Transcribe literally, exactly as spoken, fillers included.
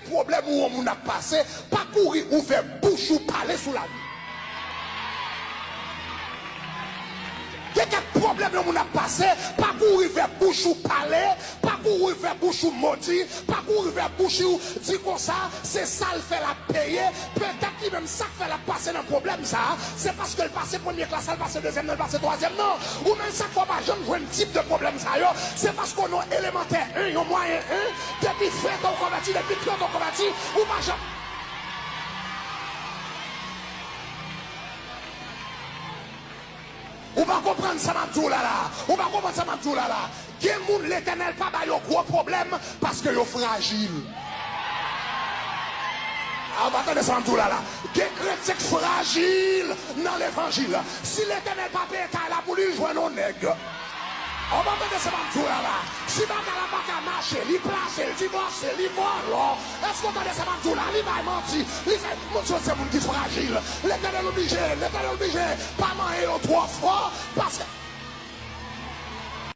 Pwoblèm ou yon moun ap pase, pa kouri ouvè bouch ou pale sou lavi. Gen kèk pwoblèm yon moun ap pase, pa kouri ouvè bouch ou pale, pa kouri ouvè bouch ou modi, pa kouri ouvè bouch ou di konsa, se sa l fè l ap peye, petèt li menm sa k fè l ap pase nan pwoblèm sa a, se paske l pase premye klas la, l pase dezyèm nan, l pase twazyèm nan. Ou menm sa k fè w pa janm jwenn tip de pwoblèm sa yo, se paske w nan elemantè en, yon mwayen en, depi ven tan w konvèti, depi trant an w konvèti, ou pa janm. Ou pa konprann sa m ap di w la la. Ou pa konprann sa m ap di w la la. Gen moun Letènèl pa ba yo gwo pwoblèm paske yo frajil. A, ou pa tande sa m ap di w la la. Gen kretyen k frajil nan levanjil. Si Letènèl pa peye kay la pou li, jwenn yon nèg. Ou pa tande sa m ap di w la la. Si bagay la pa ka mache, li plase, li divòse, li vòlò. Èske w tande sa m ap di w la? Li bay manti, li fè moun yo se moun ki frajil. Letènèl oblije, Letènèl oblije pa manyen yo twò fò.